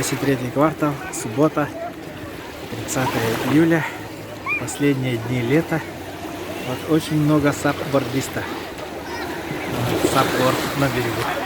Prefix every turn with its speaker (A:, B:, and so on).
A: 203 квартал, суббота, 30 июля, последние дни лета. Вот очень много сапбордистов. Сапборд на берегу.